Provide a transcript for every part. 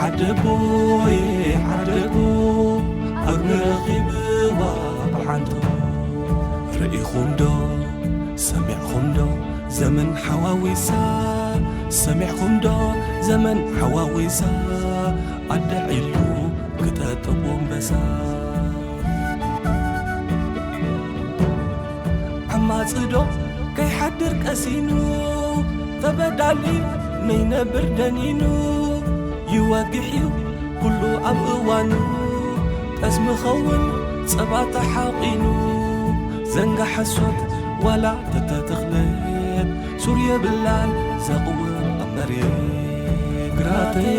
ዓደቦ ዓደቦ ኣግሪ ረኺብዋ ብሓንቶ ርኢኹም ዶ ሰሚዕኹም ዶ ዘመን ሓዋዊሳ ሰሚዕኹም ዶ ዘመን ሓዋዊሳ ኣደ ዒሉ ክጠጥቦ ኣንበሳ ዓማጺ ዶ ከይሓድር ቀሲኑ ተበዳሊ ነይነብር ደኒኑ ይወግሕ እዩ ኩሉ ኣብ እዋኑ ጠስሚ ኸውን ጸባ ተሓቒኑ ዘንጋ ሓሶት ዋላ ተተተኽለት ሱር የብላን ዘቕውም ኣብ መሬት ግራተይ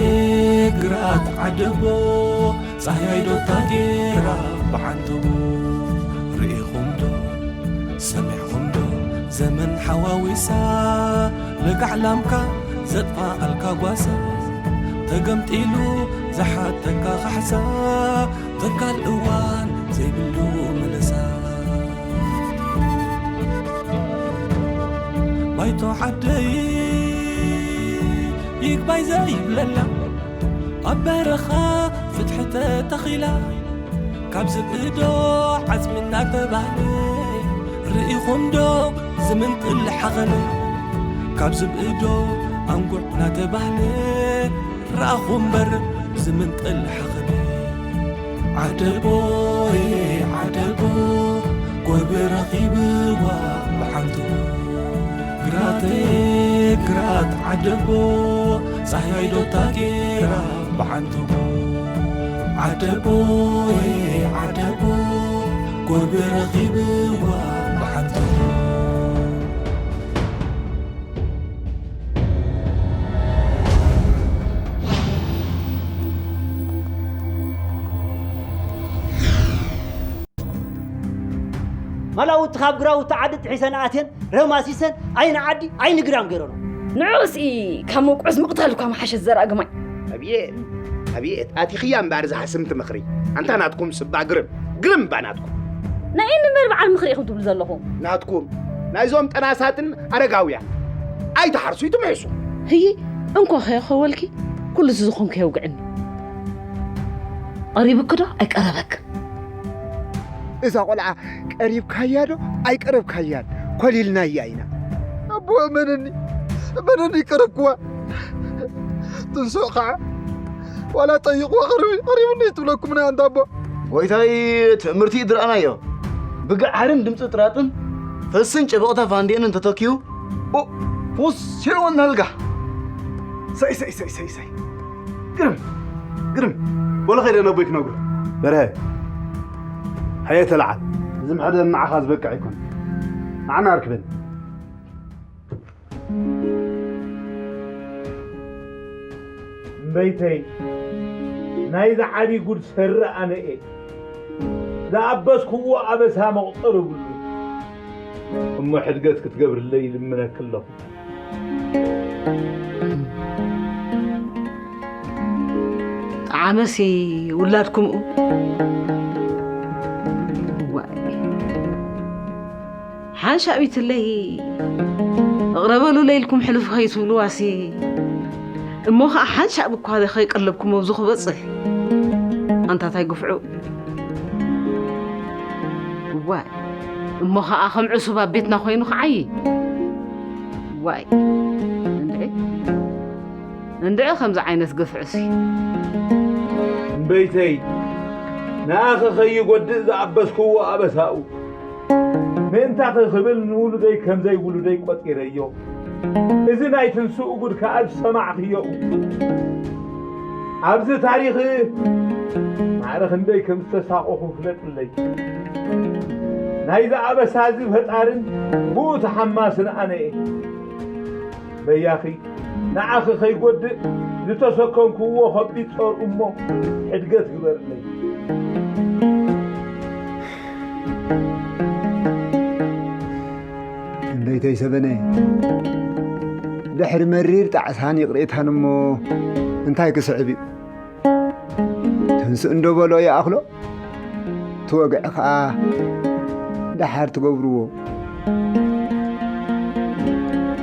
ግራት ዓደቦ ጻህያይ ዶ ታጌራ ብዓንተቦ ርኢኹም ዶ ሰሚዕኹም ዶ ዘመን ሓዋዊሳ ለጋዕ ላምካ ዘጥፋኣልካ ጓሳ ተገምጢሉ ዝሓተካ ካሕሳ ተካል እዋን ዘይብሉ መለሳ ባይቶ ዓደይ ይግባይ ዘይብለላ ኣብ በረኻ ፍትሒ ተተኺላ ካብ ዝብእዶ ዓጽሚ እናተባህለ ርኢኹም ዶ ዝምንጥል ሓኸለ ካብ ዝብእዶ ኣንጉዕ እናተባህለ ረኣኹ እምበር ዝምንጥል ሓኸለ ዓደቦይ ዓደቦ ጎርቢ ረኺብዋ ብሓንቱ ግራተይ ግራት ዓደቦ ጻህያይ ዶ ታጌራ ብዓንተቦ ዓደቦይ ዓደቦ ጎርቢ ረኺብዋ ብዓንተቦ ማላውቲ ካብ ግራውቲ ዓዲ ጥሒሰን ኣትየን ረማሲሰን ኣይኒ ዓዲ ኣይኒ ግዳም ገይረኖ። ንዑ እስኢ ካብ ምቁዕስ ምቕታል እኳ ምሓሸ ዘርኢ ግማይ። ኣብየት ኣብየት ኣቲኽያ እምበኣር ዝሓስምቲ ምኽሪ ኣንታ ናትኩም ስባ ግርም ግርም እባ ናትኩም። ናይ እኒ እምበር በዓል ምኽሪ ኢኹም ትብሉ ዘለኹም። ናትኩም ናይዞም ጠናሳትን ኣረጋውያን ኣይትሓርሱ ይትምሕሱ። ህይ እንኮ ኸኸወልኪ ኩሉ ዝዝኹም ከየውግዕኒ። ቀሪብኪ ዶ ኣይቀረበክ? እዛ ቆልዓ ቀሪብካያ ዶ ኣይቀረብካያን ኮሊልናያ ኢና። ኣቦ እመነኒ እመነኒ ይቀረብክዋ። ትንስኦ ከዓ ዋላ ጠይቕዋ ቀሪቡኒ ትብለኩም ናይ ኣንታ ኣቦ። ጎይታይ ትእምርቲ ድረኣናዮ ብግዓርን ድምፂ ጥራጥን ፈስን ጨበቕታ ፋንዴንን ተተኪዩ ኡፍ ፉስ ሲልዎ እናልጋ ሰይ ሰይ ሰይ ሰይ ሰይ ግርም ግርም በሎ ኸይደ ነቦይ ክነግሮ በርሀ ሃየ ተለዓል እዚ ምሕደር ንዓኻ ዝበቅዕ ኣይኮነ ንዓና ኣርክበኒ እምበይተይ ናይዚ ዓብዪ ጉድ ሰሪ ኣነ እየ ዝኣበስክዎ ኣበሳ መቑፀሪ ብሉ እሞ ሕድገት ክትገብርለይ ይልምነኪ ኣለኹ ጠዓመሲ ውላድኩምኡ ሓንሻእ ሚትለይ እቕረበሉለ ኢልኩም ሕልፍ ከይትብልዋሲ እሞ ኸዓ ሓንሻእ ብኳ ከይቀለብኩም ኣብዚ ክበፅሕ ኣንታታይ ግፍዑ ዋይ እሞ ኸዓ ከም ዕሱብ ኣብ ቤትና ኮይኑ ክዓዪ ዋይ እንድዒ እንድዒ ከምዚ ዓይነት ግፍዕሲ እምበይተይ ንኣኺ ከይጎድእ ዝኣበስክዎ ኣበሳኡ ምእንታኺ ክብል ንውሉደይ ከምዘይ ውሉደይ ቆጺረዮ። እዚ ናይ ትንስኡ ጉድ ከኣ ዝሰማዕኽዮ እዩ። ኣብዚ ታሪኽ ማዕረ ክንደይ ከም ዝተሳቐኹ ፍለጥለይ። ናይዚ ኣበሳ እዚ ፈጣርን ብኡ ተሓማስን ኣነ እየ። በያኺ ንዓኺ ከይጎድእ ዝተሰከምክዎ ከቢድ ጸር እሞ ሕድገት ግበርለይ። እንደይተይ ሰበነ ድሕሪ መሪር ጣዕሳን ይቕሬታን እሞ እንታይ ክስዕብ እዩ? ተንስእ እንዶ በሎ ይኣኽሎ፣ እቲ ወግዒ ኸኣ ደሓር ትገብርዎ።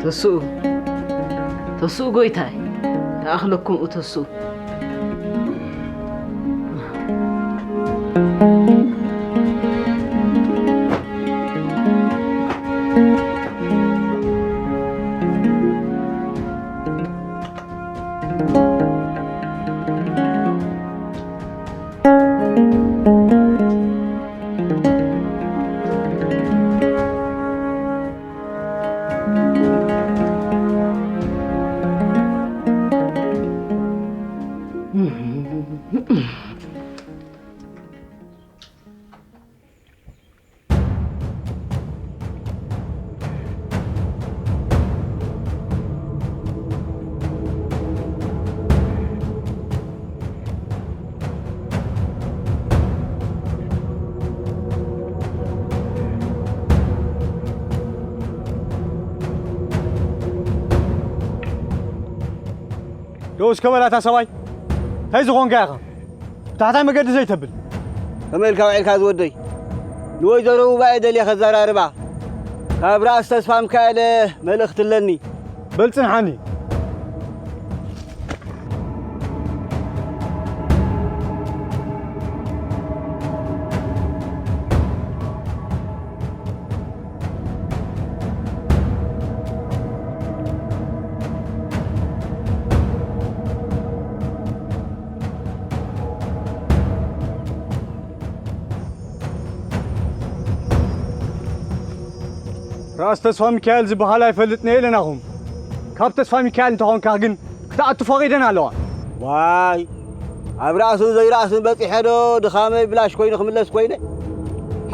ተስኡ፣ ተስኡ ጎይታይ፣ ኣኽለኩም እተሱ። ደው እስከ በላታ ሰብኣይ፣ እንታይ ዝኾንካ ኢኻ? ብታሕታይ መገዲ ዘይተብል። ከመይ ኢልካ ውዒልካ ዝወደይ? ንወይዘሮ ውባኤ ደልየ ከዘራርባ። ካብ ራእሲ ተስፋ ሚካኤል መልእኽቲ ኣለኒ። በል ጽንሓኒ። ራእሲ ተስፋ ሚካኤል ዝበሃል ኣይፈልጥን እየ ኢለናኹም። ካብ ተስፋ ሚካኤል እንተኾንካ ግን ክትኣቱ ፈቒደን ኣለዋ። ዋይ፣ ኣብ ራእስን ዘይራእስን በጺሐ ዶ ድኻመይ ብላሽ ኮይኑ ክምለስ ኮይነ?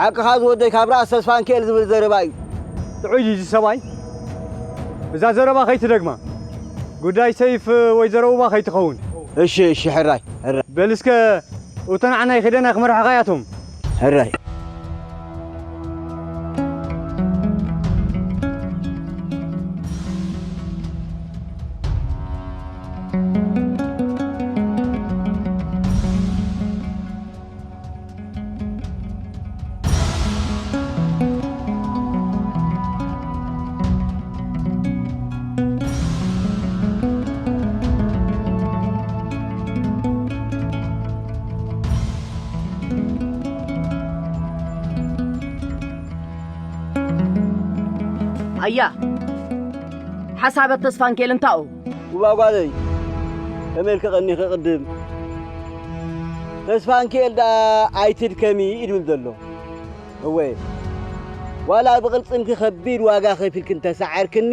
ሓቅኻ ዝወደይ፣ ካብ ራእሲ ተስፋ ሚካኤል ዝብል ዘረባ እዩ። ጥዑይ ድዩ እዚ ሰብኣይ? እዛ ዘረባ ከይትደግማ። ጉዳይ ሰይፍ ወይዘሮ ውባ ከይትኸውን። እሺ፣ እሺ፣ ሕራይ፣ ሕራይ። በል እስከ እቶ ንዓናይ ኸደና ክመርሓኻ እያቶም። ሕራይ። ኣያ፣ ሓሳበት ተስፋንኬል እንታኡ? እዋ ጓለይ፣ ከመይ ኢልኪ ቀኒኺ ቅድም? ተስፋንኪኤል ደኣ ኣይትድከሚ እዩ ድብል ዘሎ። እወ፣ ዋላ ብቕልጽምኪ ከቢድ ዋጋ ከፊልኪ እንተሰዓርክኒ፣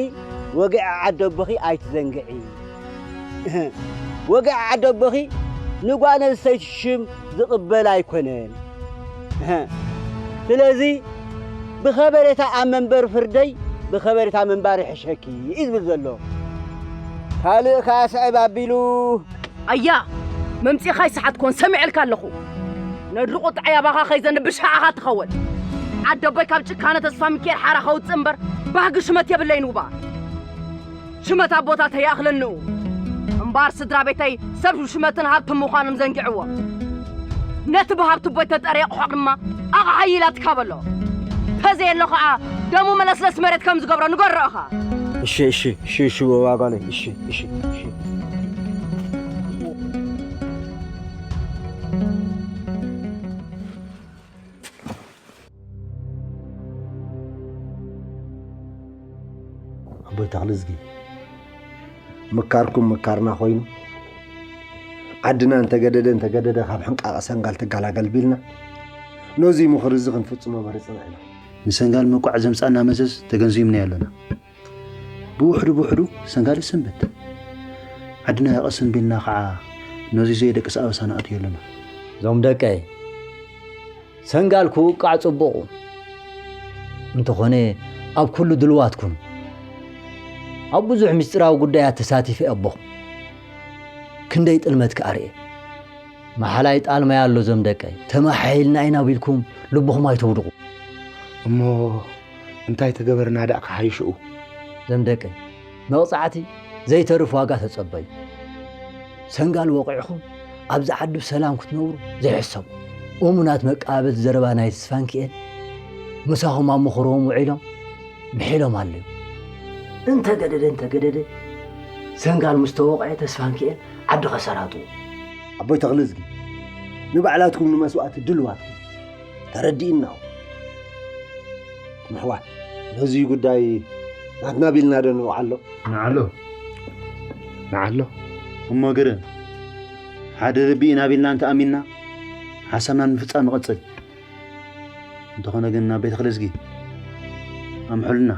ወግዒ ዓዲ ኣቦኺ ኣይትዘንግዒ። ወግዒ ዓዲ ኣቦኺ ንጓል ኣንስተይቲ ሽም ዝቕበል ኣይኮነን። ስለዚ ብኸበሬታ ኣብ መንበር ፍርደይ ብኸበሬታ ምንባር ይሕሸኪ እዩ ዝብል ዘሎ። ካልእ ከኣ ስዕብ ኣቢሉ ኣያ፣ መምጺእኻ ኣይሰሓትኩን፣ ሰሚዐልካ ኣለኹ። ነድሪ ቁጥዐይ ኣባኻ ከይዘንብ ብሻዕኻ ትኸውን። ዓደቦይ ካብ ጭካነ ተስፋ ሚካኤል ሓራ ከውጽእ እምበር፣ ባህጊ ሽመት የብለይን ውባ። ሽመት ኣቦታተይ ይኣኽለንኡ። እምበኣር ስድራ ቤተይ ሰብ ሽመትን ሃብትን ምዃኖም ዘንጊዕዎም። ነቲ ብሃብቲ ኣቦይ ተጠርየ ኣቕሖ ድማ ኣቕሓ ኢላ ትካበሎ። ተዘየሎ ኸዓ ደሙ መለስለስ መሬት ከም ዝገብሮ ንገሮ ኢኻ። እሺ፣ እሺ፣ እሺ፣ እሺ፣ ዋጓለይ፣ እሺ፣ እሺ፣ እሺ። ኣቦይ ተኽልዝጊ፣ ምካርኩም ምካርና ኮይኑ፣ ዓድና እንተገደደ እንተገደደ ካብ ሕንቃቐ ሰንጋል ትገላገል ቢልና፣ ነዚ ምኽሪ እዚ ክንፍጽሞ መሪጽና ኢና። ንሰንጋል ምብቃዕ ዘምጻና መዘዝ ተገንዚብናዮ ኣለና። ብውሕዱ ብውሕዱ ሰንጋል ይሰንብት። ዓድና ይቐስን ቢልና ኸዓ ነዚ ዘየደቅስ ኣበሳ ንኣትዮ ኣለና። እዞም ደቀይ፣ ሰንጋል ክውቃዕ ጽቡቕ። እንተኾነ፣ ኣብ ኩሉ ድልዋት ኩኑ። ኣብ ብዙሕ ምስጢራዊ ጉዳያት ተሳቲፈ ኣቦኹም። ክንደይ ጥልመት ክኣ ርኤ። መሓላይ ጣልማይ ኣሎ፣ እዞም ደቀይ። ተመሓይልና ኢና ቢልኩም ልብኹም ኣይተውድቑ። እሞ እንታይ ተገበርና ደኣ ክሓይሽኡ? እዞም ደቀይ፣ መቕጻዕቲ ዘይተርፍ ዋጋ ተጸበዩ። ሰንጋል ወቒዕኹም ኣብዚ ዓዲ ብሰላም ክትነብሩ ዘይሕሰቡ። እሙናት መቃበልቲ ዘረባ ናይ ተስፋንኪኤል ምሳኹም ኣብ ምኽሮም ውዒሎም ምሒሎም ኣለዉ። እንተገደደ፣ እንተገደደ፣ ሰንጋል ምስ ተወቕዐ ተስፋንኪኤል ዓዲ ከሰራጡ። ኣቦይ ተኽልዝጊ፣ ንባዕላትኩም ንመስዋእቲ ድልዋትኩም ተረዲእና። ምሕዋት፣ ነዚ ጉዳይ ናትና ቢልና ዶ ንውዓሎ? ንዓሎ፣ ንዓሎ። እሞ ግርም፣ ሓደ ርቢ ኢና ቢልና እንተኣሚንና፣ ሓሳብና ንምፍጻም ንቐጽል። እንተኾነ ግን ናብ ቤተ ክልዝጊ ኣምሑልና።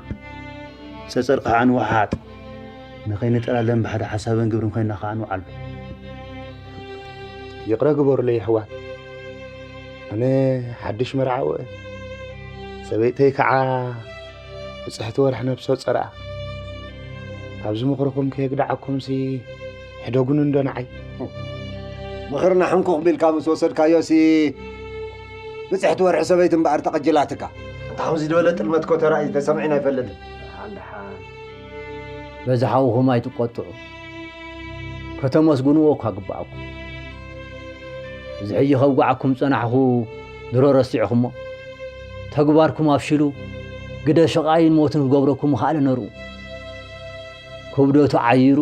ጸጸር ከዓ ንወሓጥ። ንኸይንጠላለም ብሓደ ሓሳብን ግብርን ኮይንና ከዓ ንውዓል። ይቕረ ግበሩለይ ኣሕዋት። ኣነ ሓድሽ መርዓዊ እየ። ሰበይተይ ከዓ ብጽሕቲ ወርሒ ነብሰ ጾርኣ። ኣብዚ ምኽርኹም ከየግድዓኩምሲ ሕደጉኒ እንዶ ንዓይ። ምኽርና ሕንኩኽ ቢልካ ምስ ወሰድካዮሲ ብጽሕቲ ወርሒ ሰበይቲ እምበኣር ተቐጅላትካ። እንታ ከምዚ ዝበለ ጥልመት እኮ ተራእዩ ተሰሚዕና ኣይፈልጥን። ደሓን ደሓን። በዚ ሓውኹም ኣይትቆጥዑ። ከተመስግንዎ እኳ ግብኣኩም። እዚ ሕጂ ከውግዓኩም ጸናሕኹ ድሮ ረሲዕኹሞ። ተግባርኩም ኣፍሽሉ፣ ግደ ሸቓይን ሞትን ክገብረኩም ምኽኣለ ነርኡ። ክብደቱ ዓይሩ፣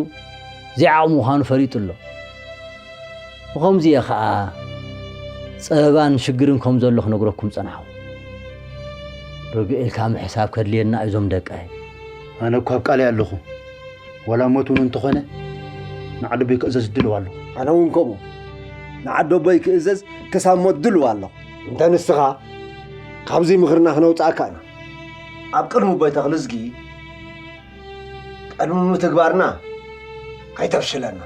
ዘይዓቕሙ ምዃኑ ፈሊጡ ኣሎ። ብኸምዚ እየ ኸኣ ጸበባን ሽግርን ከም ዘሎ ክነግረኩም ጸናሕኹ። ርግእ ኢልካ ምሕሳብ ከድልየና እዩ፣ እዞም ደቀይ። ኣነ እኳ ኣብ ቃለይ ኣለኹ። ዋላ ሞት እውን እንተኾነ፣ ንዓደቦይ ክእዘዝ ድልው ኣለኹ። ኣነ እውን ከምኡ። ንዓደቦይ ክእዘዝ ክሳብ ሞት ድልው ኣለኹ። እንተ ንስኻ፣ ካብዚ ምኽርና ክነውጽኣካ ኢና። ኣብ ቅድሚ ኣቦይ ተኽልዝጊ፣ ቅድሚ ምትግባርና ከይተፍሽለና፣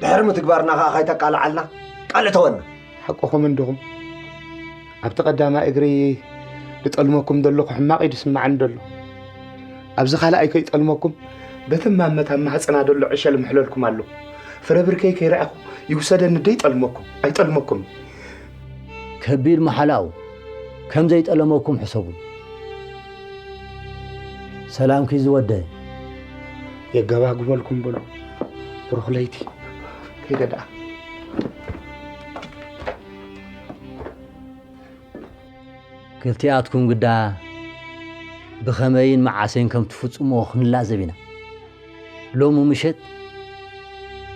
ድሕሪ ምትግባርና ከኣ ከይተቃልዓልና ቃል እተወና። ሓቅኹም እንዲኹም። ኣብቲ ቀዳማይ እግሪ ዝጠልመኩም ዘለኹ ሕማቕ እዩ ዝስምዓኒ ዘሎ። ኣብዚ ካልኣይ ከይጠልመኩም፣ በቲ ማመት ኣብ ማህጸና ዘሎ ዕሸል ምሕለልኩም ኣለኹ። ፍረ ብርከይ ከይረኣኹ ይውሰደኒ ደይጠልመኩም፣ ኣይጠልመኩም። ከቢድ ማሕላኡ ከም ዘይጠለመኩም ሕሰቡ። ሰላምኪ ዝወደ። የጋባግበልኩም በሉ። ብሩኽ ለይቲ። ከይደ ደኣ። ክልቲኣትኩም ግዳ ብኸመይን መዓሰን ከም ትፍጽሞ ክንላዘብ ኢና። ሎሚ ምሸት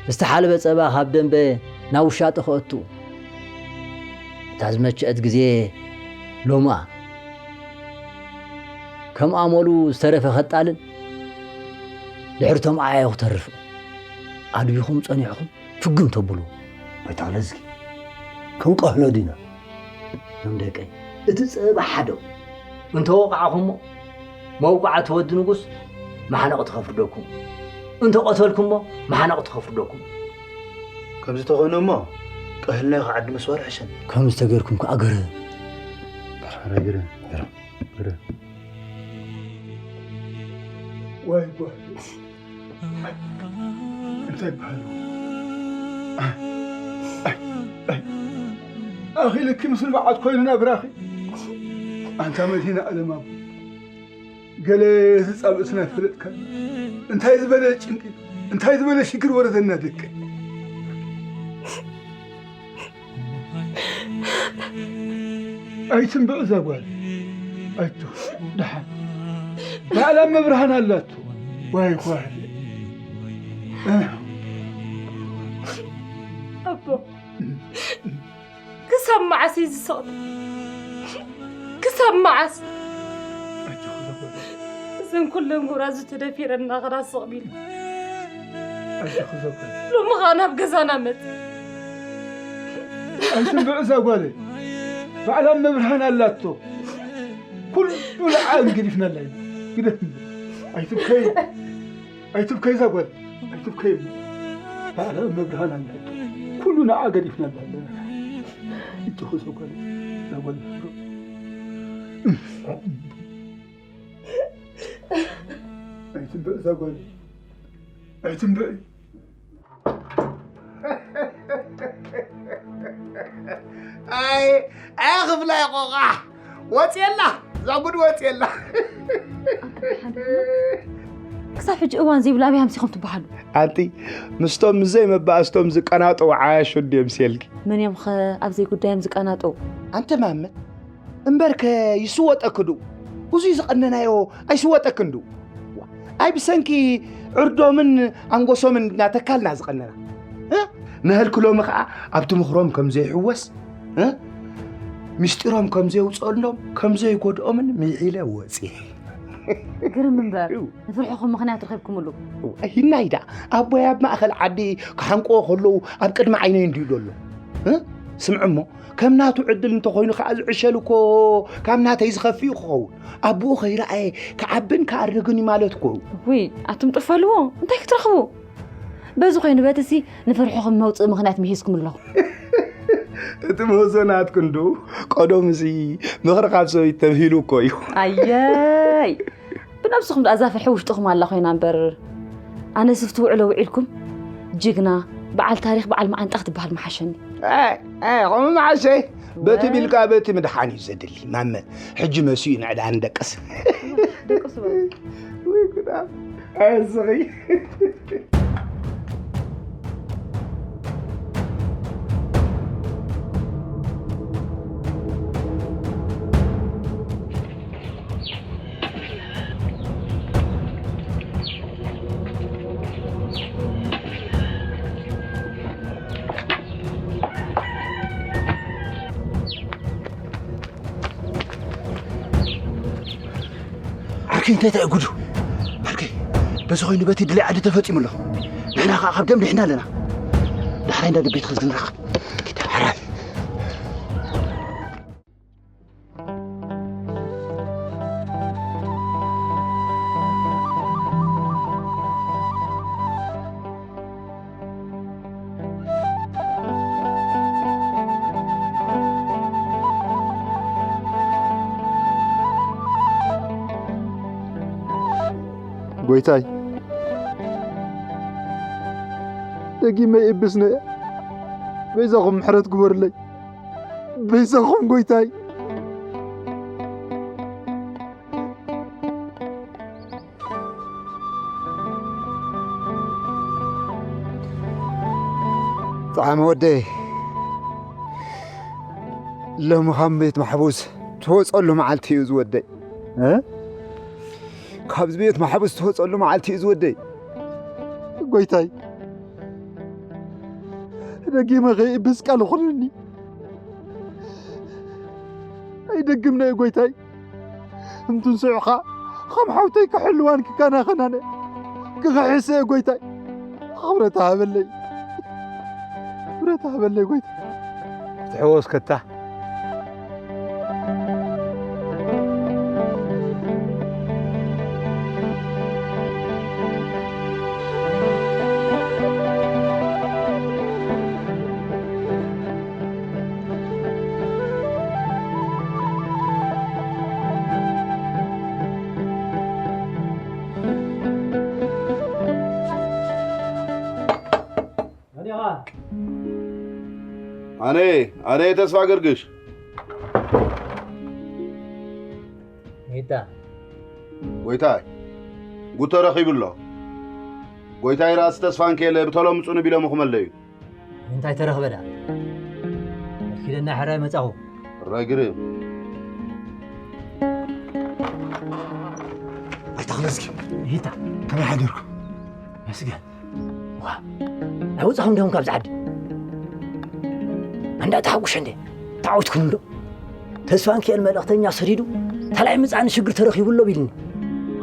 ዝተሓልበ ጸባ ካብ ደንበ ናብ ውሻጠ ከእቱ። እታ ዝመቸአት ግዜ ሎምኣ። ከም ኣመሉ ዝተረፈ ከጣልን ድሕሪ ቶም ዓያዩ ክተርፍ። ኣድቢኹም ጸኒሕኹም ፍግም ተብሉ። ኣይ ተኽለዝጊ፣ ክንቀህሎ ዲና? ሎም ደቀይ፣ እቲ ጸባ ሓደው። እንተ ወቃዕኹሞ፣ መውቃዕቲ ወዲ ንጉስ መሓነቕቲ ከፍርደኩም። እንተ ቀተልኩሞ፣ መሓነቕቲ ከፍርደኩም። ከምዚ ተኾነ እሞ፣ ቀህልናዮ ከዓዲ መስዋር ሕሸን። ከምዚ ተገርኩም ከኣ ገረ። ገረ፣ ገረ፣ ገረ፣ ገረ። ወይ ጓል። እንታይ ይበሃል? ኣኺልኪ ምስ ንብዓት ኮይኑ ናብራኺ። ኣንታ መድህን ዓለም ኣቦ። ገለ ዝጻብእስና ይፈለጥካ። እንታይ ዝበለ ጭንቂ፣ እንታይ ዝበለ ሽግር ወረደና ደቂ። ኣይትንብዕ እዛ ጓል። ኣይቱ፣ ደሓን። ባዕላ መብርሃን ኣላቶ። ዋይ ጓል። ኣቦ፣ ክሳብ መዓስ እዩ ዝስቕ? ክሳብ መዓስ? ኣጆኺ እዛ ጓል። እዘን ኩለን ጉራዙ ተደፊረን እናኸዳ ስቕ ቢሉ። ኣጆኺ እዛ ጓል። ሎሚ ኸኣ ናብ ገዛና መጽ። ኣይትንብዕ እዛ ጓል። ባዕላ መብርሃን ኣላቶ። ኩሉ ንዓ ገዲፍናላ ኢና። ግደፍ እምበር። ኣይትብከይ። ኣይትብከይ እዛ ጓል። ኣይትብከይ እሞ። ባዕላ መብርሃን ኣላ። ኩሉ ንዓ ገዲፍናላ ኣለና። እጅኹ እዛ ጓል። እዛ ጓል። ኣይትንብዕ እዛ ጓል። ኣይትንብዕ። ኣይ፣ ኣይ ክፍላይ ቆቓሕ። ወጽየላ፣ እዛ ጉድ ወጽየላ። ክሳብ ሕጂ እዋን ዘይብሉ ኣበይ ኣምሲኹም ትበሃሉ? ኣንቲ፣ ምስቶም ዘይመባእስቶም ዝቀናጠው ዓያሹ ድዮም ስየልኪ? መን እዮም ኸ ኣብ ዘይጉዳዮም ዝቀናጠው? ኣንተ ማመ፣ እምበርከ ይስወጠኪ ዱ? ብዙይ ዝቐነናዮ ኣይስወጠክን ዱ? ኣይ ብሰንኪ ዕርዶምን ኣንጎሶምን እናተካልና ዝቐነና። እ? ነህልክ ሎሚ ኸዓ ኣብቲ ምኽሮም ከም ዘይሕወስ፣ እ? ምስጢሮም ከም ዘየውፅኦሎም፣ ከም ዘይጎድኦምን ምዒለ ወፂ። ግርም እምበር፣ ንፍርሕኹም ምኽንያት ረኺብኩምሉ። ሂናይ ደኣ ኣቦይ ኣብ ማእኸል ዓዲ ክሓንቆ ከለዉ ኣብ ቅድሚ ዓይነይ እንድዩ ዘሎ። እ? ስምዕ እሞ፣ ከም ናቱ ዕድል እንተኾይኑ ከዓ ዝዕሸል እኮ ካብ ናተይ ዝኸፍእ እዩ ክኸውን። ኣቦኡ ከይረኣየ ክዓብን ክኣርግን እዩ ማለት እኮ። ውይ፣ ኣቱም ጥፈልዎ፣ እንታይ ክትረኽቡ? በዚ ኮይኑ በትሲ ንፍርሕኹም መውፅኢ ምኽንያት ምሂዝኩም ኣለኹ። እቲ ምህዞ ናትኩ እንዱ ቀደም እዚ ምኽሪ ካብ ሰበይት ተምሂሉ እኮ እዩ። ኣየይ ብነብስኹም ደኣ እዛ ፍርሒ ውሽጥኹም ኣላ ኮይና እምበር ኣነስ ኣብቲ ውዕሎ ውዒልኩም ጅግና በዓል ታሪኽ በዓል መዓንጣ ክትበሃል ምሓሸኒ። ከምኡ መዓሸይ በቲ ቢልካ በቲ ምድሓን እዩ ዘድሊ። ማመ ሕጂ መሲኡ ንዕዳ ንደቅስ። ደቅስ በሉ። ወይ ጉዳ ኣስኺ። ዓርከይ እንታይ እንታይ ጉዱ ዓርከይ በዚ ኮይኑ በቲ ድለይ ዓዲ ተፈፂሙ ኣሎ ንሕና ከዓ ካብ ደም ድሕና ኣለና ዳሕራይ እንዳ ቤት ክዝንረኻ ሓራይ ጎይታይ ደጊመ ይእብስነ በይዛኹም ምሕረት ግበርለይ በይዛኹም ጎይታይ ጣዕሚ ወደይ ሎሚ ካብ ቤት ማሕቡስ ትወፀሉ መዓልቲ እዩ ዝወደይ እ? ካብዚ ቤት ማሕቡስ ትወፀሉ መዓልቲ እዩ ዝወደይ ጎይታይ ደጊመ ከይእብስ ቃል ኹንኒ ኣይደግምና እዩ ጎይታይ እንትን ስዑኻ ኸም ሓውተይ ክሕልዋን ክከናኸናነ ክኽሕሰ እየ ጎይታይ ኽብረት ሃበለይ ኽብረት ሃበለይ ጎይታይ ክትሕወስ ከታ ኣነ ኣነ ተስፋ ገርግሽ ሚታ ጎይታይ ጉድ ተረኺቡ ኣሎ ጎይታይ ራእሲ ተስፋ እንክየለ ብተሎ ምፁ ንቢሎምኹም ኣለዩ እንታይ ተረኽበ ደኣ ኣኪደና ሕራይ መጻኹ ረግርም ኣይተኽለስኪ ሂታ ከመይ ሓደርኩ መስገን ዋ ኣይወጻኹም ዲኹም ካብዚ ዓዲ ኣንዳ ተሓጉሸ እንደ ተዓወትኩም እንዶ ተስፋ እንክኤል መልእኽተኛ ሰዲዱ ተላይ ምጻእ ንሽግር ተረኺቡ ኣሎ ቢልኒ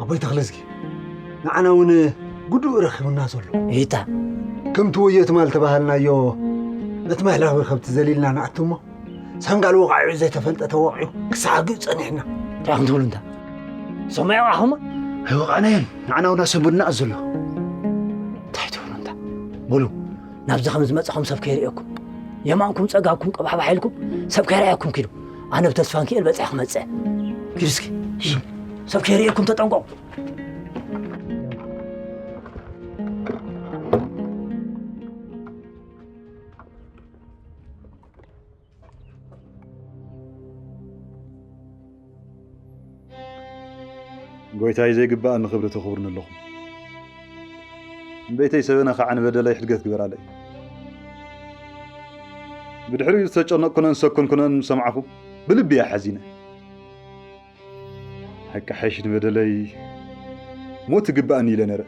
ኣቦይ ተኽለዝጊ ንዓና እውን ጉዱእ ረኺቡና ዘሎ ኢታ ከምቲ ወዮ ትማል ተባሃልናዮ እቲ መህላዊ ከብቲ ዘሊልና ንኣቱ እሞ ሳንጋል ወቓዒዑ ዘይተፈልጠ ተወቒዑ ክሰዓግእ ጸኒሕና እንታይ ኢኹም ትብሉ እንታ ሰማይ ወቓኹማ ኣይወቓዕናዮን ንዓና እውን ኣሰንቡድና ዘሎ እንታይ ትብሉ እንታ በሉ ናብዚ ከም ዝመጻኹም ሰብ ከይርእየኩም የማንኩም ጸጋኩም ቀባሕባሕ ኢልኩም ሰብ ከይረኣየኩም ኪዱ ኣነ ብተስፋ እንክእል በጻሕ ክመጽእ ኪዱ እስኪ ሰብ ከይርእየኩም ተጠንቀቑ ጎይታይ ዘይግባኣኒ ክብሪ ተኽብሩኒ ኣለኹም። እምበይተይ ሰበነ ኸዓ ንበደለይ ሕድገት ግበራለይ። ብድሕሪኡ ዝተጨነቕኩነን ዝሰከንኩነን ምስ ሰማዕኹ ብልቢ እየ ሓዚነ። ሓቂ ሓይሽ ንበደለይ ሞት ይግባኣኒ ኢለ ነረ።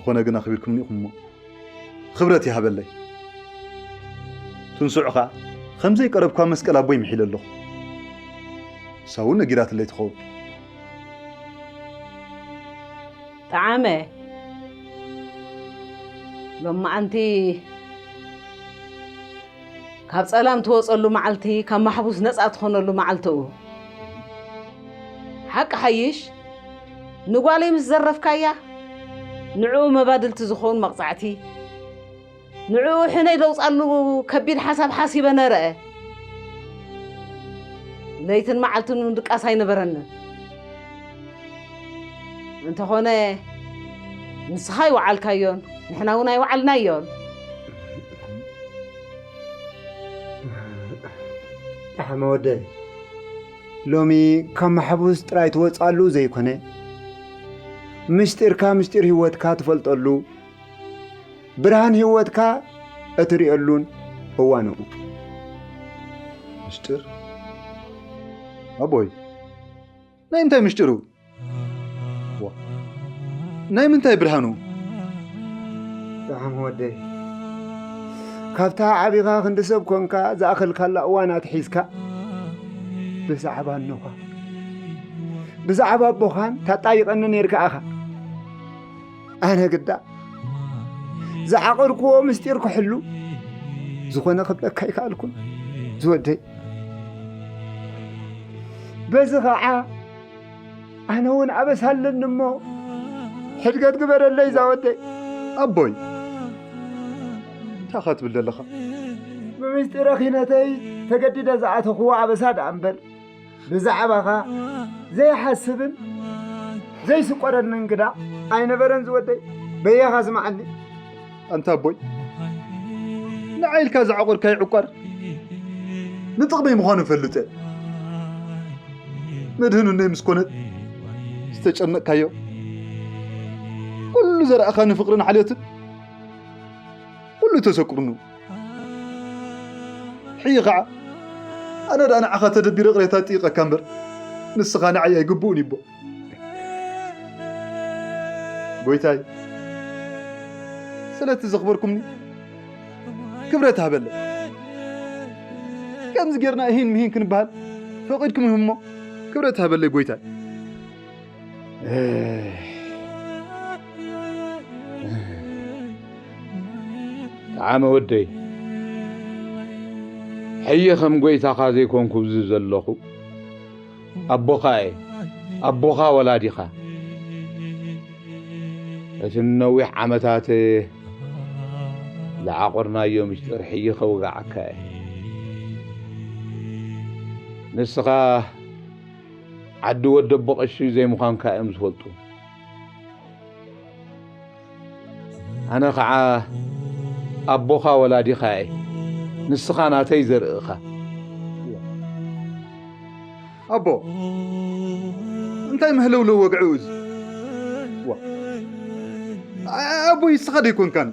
ዝኾነ ግን ኣኽቢርኩምኒ ኢኹም እሞ ክብረት ይሃበለይ። ትንስዑ ኸዓ ከም ዘይቀረብኳ መስቀል ኣቦይ ምሒለ ኣለኹ። ንሳ እውን ነጊራትለይ ትኸውን። ጠዓመ፣ ሎማዓንቲ ካብ ጸላም ትወጸሉ መዓልቲ፣ ካብ ማሕቡስ ነጻ ትኾነሉ መዓልትኡ። ሓቂ ሓይሽ ንጓለይ ምስ ዘረፍካያ፣ ንዕኡ መባድልቲ ዝኾን መቕጻዕቲ፣ ንዕኡ ሕነይ ደውጻሉ ከቢድ ሓሳብ ሓሲበ ነረአ። ለይትን መዓልትን እውን ድቃስ ኣይነበረንን። እንተኾነ ንስኻ ኣይወዓልካዮን፣ ንሕና እውን ኣይወዓልናዮን። ጠሓመ ወደይ፣ ሎሚ ካብ ማሕቡስ ጥራይ ትወጻሉ ዘይኮነ፣ ምስጢርካ ምስጢር ህይወትካ ትፈልጠሉ፣ ብርሃን ህይወትካ እትርእየሉን እዋንኡ። ምስጢር ኣቦይ፣ ናይ እንታይ ምስጢሩ? ዋ፣ ናይ ምንታይ ብርሃኑ? ጠሓመ ወደይ፣ ካብታ ዓቢኻ ክንዲ ሰብ ኮንካ ዝኣኸልካላ እዋን ኣትሒዝካ ብዛዕባ ኣኖኻ ብዛዕባ ኣቦኻን ታጣይቐኒ ነይርካ ኢኻ። ኣነ ግዳ ዝዓቐርክዎ ምስጢር ክሕሉ ዝኾነ ክብለካ ኣይከኣልኩን ዝወደይ። በዚ ኸዓ ኣነ እውን ኣበሳ ኣለኒ እሞ ሕድገት ግበረለይ ዛወደይ። ኣቦይ፣ እንታይ ኻ ትብል ዘለኻ? ብምስጢረ ኺነተይ ተገዲደ ዝኣተኽዎ ኣበሳ ደኣ እምበር ብዛዕባኻ ዘይሓስብን ዘይስቆረንን ግዳ ኣይነበረን ዝወደይ። በያኻ ስምዓኒ። ኣንታ ኣቦይ፣ ንዓይ ኢልካ ዝዓቆርካዮ ዕቋር ንጥቕመይ ምዃኑ እፈልጥ እየ። መድህኑነይ ምስ ኮነት ዝተጨነቕካዮ ኩሉ ዘረኣኻኒ ፍቕርን ሓልዮትን ኩሉ ተሰኩርኑ። ሕይ ኸዓ ኣነ ደኣ ንዓኻ ተደቢረ ቅሬታ ጥይቐካ እምበር ንስኻ ንዓይ ኣይግብኡን ይቦ። ጎይታይ፣ ስለቲ ዘኽበርኩምኒ ክብረት ሃበለይ። ከምዚ ጌርና እሂን ምሂን ክንበሃል ፈቒድኩም እሞ ክብረት ሃበለይ ጎይታይ። ጠዓመ ወደይ፣ ሕየ ከም ጎይታኻ ዘይኮንኩ ኣብዚ ዘለኹ ኣቦኻ እየ፣ ኣቦኻ ወላዲኻ። እቲ ንነዊሕ ዓመታት ዝዓቖርናዮ ምስጢር ሕየ ከውግዓካ እየ። ንስኻ ዓዲ ወዲ ኣቦ ቀሺ ዘይምዃንካ እዮም ዝፈልጡ። ኣነ ኸዓ ኣቦኻ ወላዲኻ እየ፣ ንስኻ ናተይ ዘርኢ ኢኻ። ኣቦ፣ እንታይ መህለውለው ወግዒ እዚ? ዋ፣ ኣቦይ ንስኻ ደይኮንካን?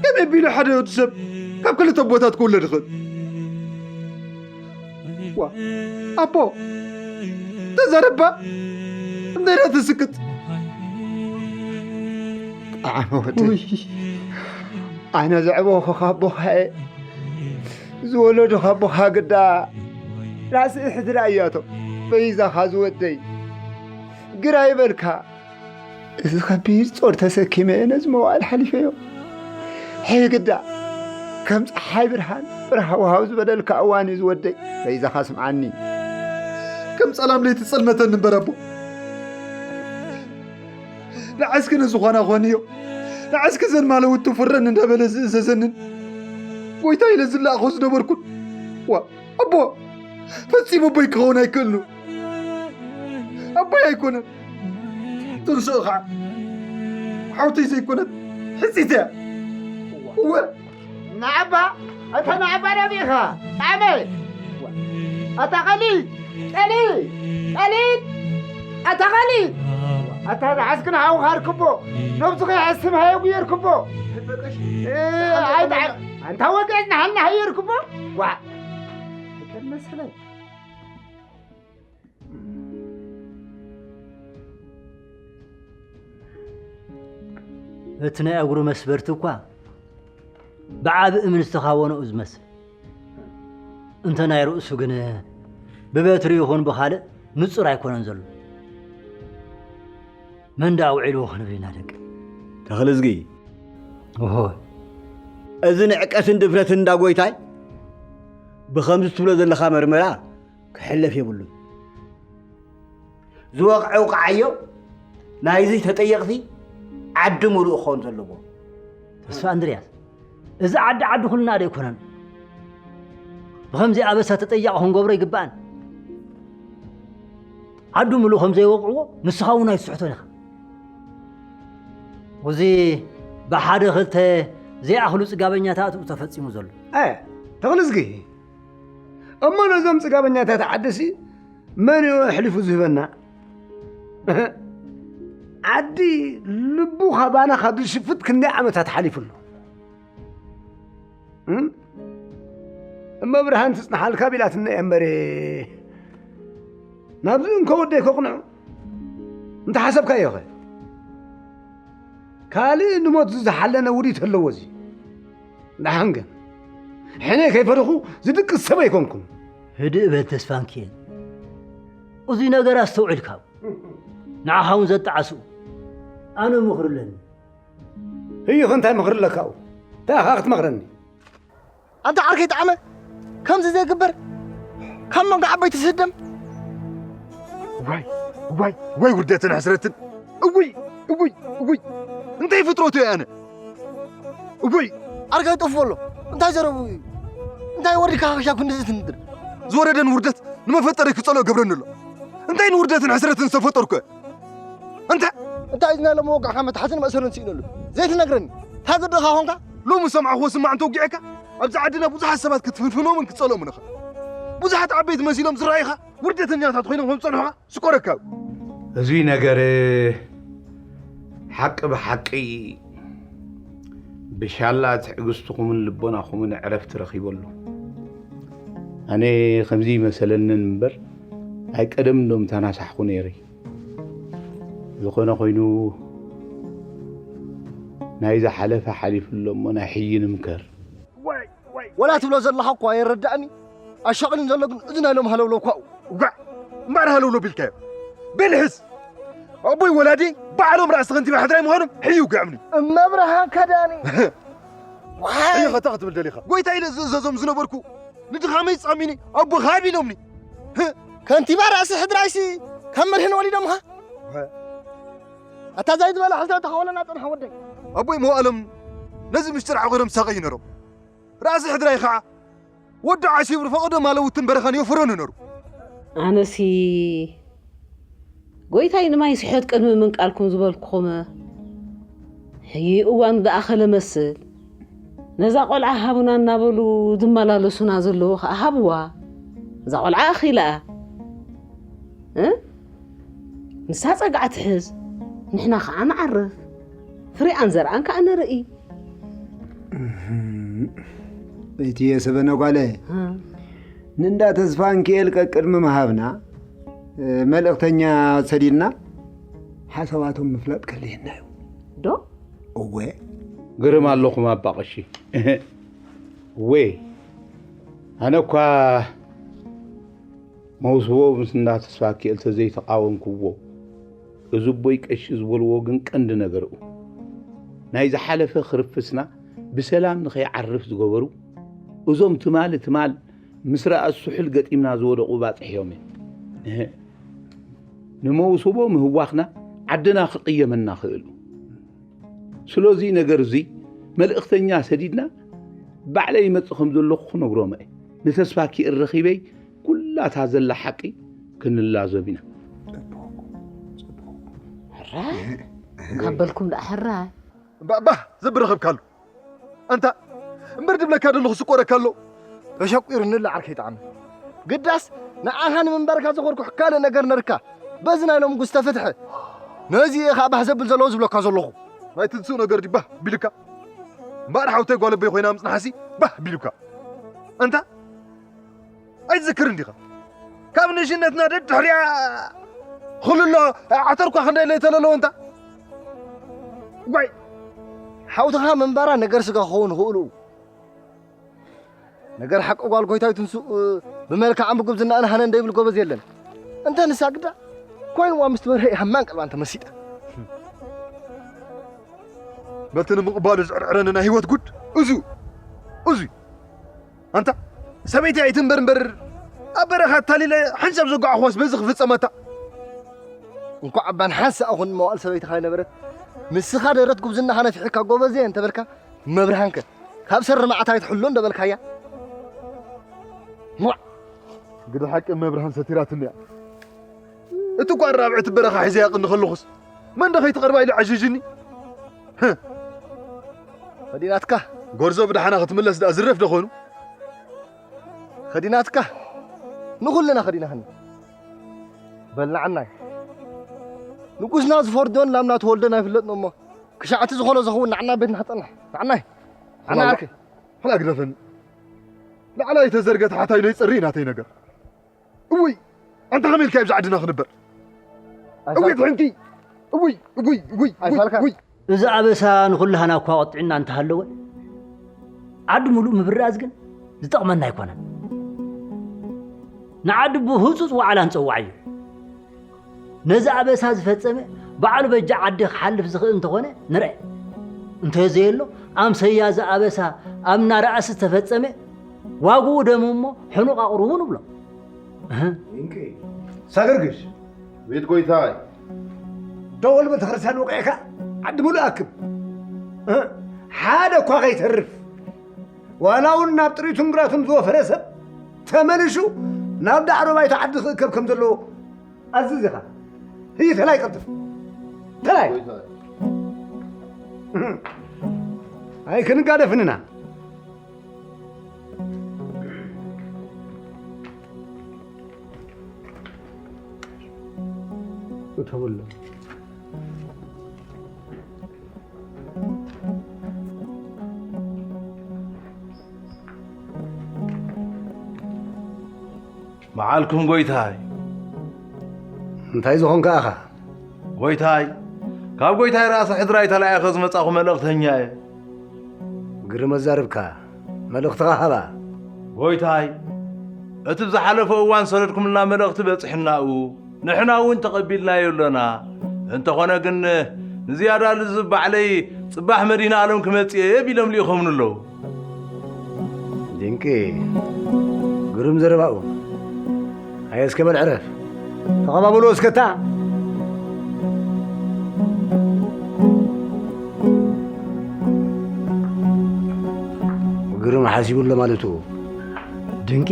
ከመይ ኣቢሉ ሓደ ወዲ ሰብ ካብ ክልተ ኣቦታት ክውለድ ይኽእል? ዋ፣ ኣቦ፣ ተዛረባ እንታይ ዳ ትስክት? ጠዓመ ወደይ፣ ኣነ ዘዕበኹኻ ኣቦኻ እየ፣ ዝወለዱኻ ኣቦኻ ግዳ ራእሲ እሕድራ እያቶ በይዛኻ ዝወደይ ግራ ይበልካ። እዚ ከቢድ ጾር ተሰኪመ እየ ነዚ መዋእል ሓሊፈዮ። ሕይ ግዳ ከም ጸሓይ ብርሃን ብርሃ ወሃው ዝበለልካ እዋን እዩ ዝወደይ። በይዛኻ ስምዓኒ። ከም ጸላም ለይቲ ጸልመተኒ እምበር ኣቦ። ንዓስኪ ንዝኾና ኾንዮ፣ ንዓስኪ ዘን ማለውቱ ፍረን እንዳበለ ዝእዘዘንን ጎይታ ኢለ ዝለኣኾ ዝነበርኩን። ዋ፣ ኣቦ፣ ፈጺሙ ኣቦይ ክኸውን ኣይክእልኑ። ኣቦይ ኣይኮነን። ትንስኡ ኸዓ ሓውተይ ዘይኮነት ሕጺት እያ። እወ። ናዕባ፣ እታ ናዕባ ነቢኻ፣ ጣዕመ። ኣታ ቐሊ፣ ቀሊ፣ ቀሊ፣ ኣታ ቐሊ። ኣታ ንዓስክን ሓውኻ ርክቦ፣ ነብሱ ከይሓስብ ሃየጉ የርክቦ። እ፣ ኣይጣዕ-፣ ኣንታ ወግዕና ሃና ሃየ ርክቦ። ዋ፣ መሰለኝ። እቲ ናይ እግሩ መስበርቲ እኳ ብዓቢ እምኒ ዝተኻወኖ እዩ ዝመስል። እንተ ናይ ርእሱ ግን ብበትሪ ይኹን ብኻልእ ንጹር ኣይኮነን ዘሎ። መን ደኣ ኣውዒልዎ ክንብል ኢና ደቂ። ተኽልዝጊ። ኦሆ። እዚ ንዕቀትን ድፍረትን እንዳ ጎይታይ ብኸምዚ ትብሎ ዘለኻ መርመራ ክሕለፍ የብሉን። ዝወቕዐ ውቕዓዮ ናይዚ ተጠየቕቲ ዓዲ ምሉእ ክኸውን ዘለዎ። ተስፋ ኣንድርያስ፣ እዚ ዓዲ ዓዲ ኩልና ዶ ኣይኮነን? ብኸምዚ ኣበሳ ተጠያቒ ክንገብሮ ይግባእን። ዓዱ ምሉእ ከም ዘይወቕዕዎ ንስኻ እውን ኣይትስሕቶን ኢኻ። እዚ ብሓደ ክልተ ዘይኣኽሉ ጽጋበኛታት እዩ ተፈጺሙ ዘሎ። እ፣ ተኽልዝጊ፣ እሞ ነዞም ጽጋበኛታት ዓድሲ መን እዩ ኣሕሊፉ ዝህበና? ዓዲ ልቡ ካባና ካብ ዝሽፍት ክንደይ ዓመታት ሓሊፉ ኣሎ። እም? እመ ብርሃን ትጽንሓልካ ቢላትና እያ እምበሬ። ናብዚ እንኮ ወደይ ከቕንዑ እንተ ሓሰብካዮ ኸ? ካልእ ንሞት ዝሓለነ ውዲት ኣለዎ እዚ። ደሓን ግን ሕነ ከይፈርኹ ዝድቅስ ሰብ ኣይኮንኩን። ህድእ በል ተስፋንኪኤል። እዚ ነገር ኣስተውዒልካ ንዓኻ እውን ዘጣዓስኡ። ኣነ ምኽሪ ኣለኒ። ህይኽ እንታይ ምኽሪ ኣለካ? እንታይ ኢኻ ክትመኽረኒ? ኣንታ ዓርከይ ጣዕመ፣ ከምዚ ዘይግበር፣ ካብ መንጎ ዓበይቲ ትህደም። ዋይ፣ ዋይ፣ ዋይ ውርደትን ሕስረትን። እውይ፣ እውይ፣ እውይ። እንታይ ፍጥረቱ እየ ኣነ? እውይ። ኣርጋይ ጠፍኡ ኣሎ። እንታይ ዘረቡ እዩ? እንታይ ወሪድካ ሓሻ ክንድዚ ትንድር? ዝወረደን ውርደት ንመፈጠሪ ክጸልኦ ገብረኒ ኣሎ። እንታይ ንውርደትን ሕስረትን ዝተፈጠርኩ እየ? እንተ እንታይ እዚ ናይ ሎሚ ወግዕኻ መትሓዝን መእሰርን ስኢነሉ ዘይትነግረኒ? ታገድኻ ኾንካ? ሎሚ ዝሰማዕኽዎ ስማዕ እንተወጊዐካ፣ ኣብዚ ዓድና ብዙሓት ሰባት ክትፍንፍኖምን ክትጸልኦምን ኢኻ። ብዙሓት ዓበይቲ መሲሎም ዝረኣዩኻ ውርደተኛታት ኮይኖም ከም ዝጸንሑኻ ስቆረካ እዩ። እዚ ነገር ሓቂ ብሓቂ ብሻላ ትዕግስትኹምን ልቦናኹምን ዕረፍቲ ረኺበሉ። ኣነ ከምዚ ይመሰለንን እምበር፣ ናይ ቀደም ዶ ምተናሳሕኩ ነይረ። ዝኾነ ኮይኑ፣ ናይ ዝሓለፈ ሓሊፉ ኣሎ እሞ ናይ ሕጂ ንምከር። ዋይ፣ ዋይ። ወላ ትብሎ ዘለኻ እኳ የረዳእኒ። ኣሻቕልን ዘሎ ግን እዚ ናይ ሎም ሃለውለው እኳ እዩ። ዋዕ! እምበኣር ሃለውለው ቢልካዮ። በል ሕዝ! ኣቦይ ወላዲ ባዕሎም ራእሲ ከንቲባ ሕድራይ ምዃኖም ሕዩ ይውግዖምኒ። እመብርሃን ከዳኒ። ዋይ! ሕዩ ኸታ ክትብል ደሊኻ? ጎይታ ኢለ ዝእዘዞም ዝነበርኩ ንድኻመይ ጻሚኒ ኣቦ ካብ ኢሎምኒ። ከንቲባ ራእሲ ሕድራይሲ ካብ መድህን ወሊዶምኻ? ዋይ! ኣታ ዛይ ዝበላ ሕዝና ተኸወለና ጽንሓ ወደይ። ኣቦይ መዋእሎም ነዚ ምስጢር ዓቑሮም ሳቐዩ ነሮም። ራእሲ ሕድራይ ኸዓ ወዲ ዓሲቡ ፈቐዶ ማለውትን በረኻን ይወፍረኑ ነሩ። ኣነሲ ጎይታይ ንማይ ስሕት ቅድሚ ምንቃልኩም ዝበልኩኹም፣ ሕይ እዋኑ ደኣ ከለመስል፣ ነዛ ቆልዓ ሃቡና እናበሉ ዝመላለሱና ዘለዉ ኸዓ ሃብዋ። እዛ ቆልዓ ኣኺላ። እ? ንሳ ጸግዓ ትሕዝ፣ ንሕና ኸዓ ንዓርፍ። ፍሪኣን ዘርኣን ከኣ ንርኢ። እህም። እትየ ሰበነ ጓለ፣ እ። ንእንዳ ተስፋንኪኤል ቀቅድሚ ምሃብና፣ እ፣ መልእኽተኛ ሰዲድና ሓሳባቶም ምፍላጥ ከድልየና እዩ። ዶ? እወ። ግርም ኣለኹም ኣባ ቀሺ። እወ። ኣነ እኳ መውስቦ ምስ እንዳ ተስፋንኪኤል ተዘይተቓወምክዎ፣ እዚ ኣቦይ ቀሺ ዝበልዎ ግን ቀንዲ ነገር እዩ። ናይ ዝሓለፈ ክርፍስና ብሰላም ንኸይዓርፍ ዝገበሩ፣ እዞም ትማል ትማል ምስ ረኣስ ስሑል ገጢምና ዝወደቑ ባጽሕ እዮም። እህ። ንመውስቦ ምህዋኽና ዓድና ክቕየመና ክእሉ። ስለዚ ነገር እዚ መልእኽተኛ ሰዲድና ባዕለይ ይመጽእ ከም ዘለኹ ክነግሮም እየ። ንተስፋንኪኤል ረኺበይ ኩላታ ዘላ ሓቂ ክንላዘብ ኢና። ሕራይ ካብ በልኩም ደኣ ሕራይ። እምባ፣ እምባ፣ ዘብረኸብካሉ። ኣንታ፣ እምበር ድብለካ ደለኹ ስቆረካ ኣሎ። ተሸቂሩኒ ኣሎ ዓርከይ ጣዕመ። ግዳስ ንዓኻ ንምንባርካ ዘኾርኩ ካልእ ነገር ነርካ። በዚ ናይ ሎም ጉስተ ፍትሐ። ነዚ እየ ኸዓ ባህ ዘብል ዘለዎ ዝብለካ ዘለኹ። ናይ ትንስኡ ነገር ድዩ ባህ ቢልካ? እምበኣር ሓውተይ ጓል ኣቦይ ኮይና ምጽንሓሲ ባህ ቢልካ። ኣንታ፣ ኣይትዝክርን ዲኻ? ካብ ንእሽነትና ደድሕሪኣ ክልሎ ዓተርኳ ክንደይ ለይተለለዎ እንታ? ዋይ! ሓውትኻ ምንባራ ነገር ስጋ ክኸውን ይኽእሉ። ነገር ሓቂ ጓል ጎይታዊ ትንሱ ብመልክዓን ብጉብዝናኣን ሃነ እንደይብል ጎበዝ የለን። እንተ ንሳ ግዳ ኮይንዋ ምስ ትበርሀ ሃማን ቀልባን ተመሲጠ። በቲ ንምቕባሉ ዝዕርዕረኒ ናይ ህይወት ጉድ እዙ እዙ ኣንታ ሰበይቲ ኣይትንበር እምበር ኣብ በረኻ ኣታሊለ ሓንሳብ ዘጓዕኹዋስ በዚ ክፍጸመታ። እንኳዕ ኣባን ሓንሳእ ኹን መዋእል ሰበይትኻ ይነበረት። ንስኻ ደረት ጉብዝናኻ ነፊሕካ ጎበዝ እየ እንተበልካ መብርሃንከ ካብ ሰሪ መዓት ኣይትሕሎ እንደበልካያ። ዋ ግደ ሓቂ መብርሃን ሰቲራትኒ እያ። እቲ እኳ ኣራብዕቲ በረኻ ሒዘያ ቅኒ ከለኹስ መን ዶ ከይትቐርባ ኢሉ ዓዥዥኒ። ኸዲናትካ ጎርዞ ብደሓና ክትምለስ ደኣ ዝረፍ ዶ ኾኑ? ኸዲናትካ ንኹልና ኸዲናኽኒ። በል ንዓናይ ንጉስና ዝፈርዶን ላምና ትወልዶን ኣይፍለጥን እሞ ክሻዕቲ ዝኾኖ ዝኸውን ንዓና ቤትና ክጸንሕ ንዓናይ ንዓና ዓርከይ። ሕላ ግደፈኒ። ላዕላይ ተዘርገ ታሕታይ ነይጸሪ ናተይ ነገር። እውይ ኣንታ ከመይ ኢልካ ኣብዚ ዓድና ክንበር? እውይ ሕንቲ እውይ እውይ እውይ ኣይፋልካ። እውይ እዚ ኣበሳ ንኹላህና እኳ ቐጢዑና እንተሃለወ ዓዲ ሙሉእ ምብራዝ ግን ዝጠቕመና ኣይኮነን። ንዓዲ ብህፁፅ ዋዕላ ንፀዋዓዮ። ነዚ ኣበሳ ዝፈፀመ ባዕሉ በጃ ዓዲ ክሓልፍ ዝኽእል እንተኾነ ንርአ። እንተዘየሎ ኣምሰያ እዚ ኣበሳ ኣብ ናረኣሲ ዝተፈፀመ ዋግኡ ደም እሞ ሕኑቕ ኣቕርቡ ንብሎ። እህ። ሳገርግሽ ቤት ጎይታይ ደወል ቤተክርስትያን ወቂዕካ ዓዲ ሙሉእ ኣክብ። እህ። ሓደ እኳ ከይተርፍ ዋላ እውን ናብ ጥሪቱን ግራቱን ዝወፈረ ሰብ ተመሊሹ ናብ ዳዕሮ ባይታ ዓዲ ክእከብ ከም ዘለዎ ኣዝዝ ኢኻ። ህይ ተላይ ቀልጥፍ ተላይ ኣይክንጋደፍንና እተወሎም መዓልኩም ጎይታይ። እንታይ ዝኾንካ ኢኻ? ጎይታይ፣ ካብ ጎይታይ ራእሲ ሕድራይ ተላኢኸ ዝመጻኹ መልእኽተኛ እየ። ግርም ኣዛርብካ፣ መልእኽትኻ ሃባ። ጎይታይ፣ እቲ ብዝሓለፈ እዋን ሰደድኩምልና መልእኽቲ በጺሑናኡ፣ ንሕና እውን ተቐቢልናዮ ኣሎና። እንተኾነ ግን ንዝያዳ ልዝብ ባዕለይ ጽባሕ መድህን ኣለም ክመጽእ እየ ቢሎም ልኢኾምኒ ኣለዉ። ድንቂ ግሩም ዘረባኡ። ኣየ እስከ በል ዕረፍ ተቐባበሎ እስከታ። ግሩም ሓሲቡ ኣሎ ማለቱ። ድንቂ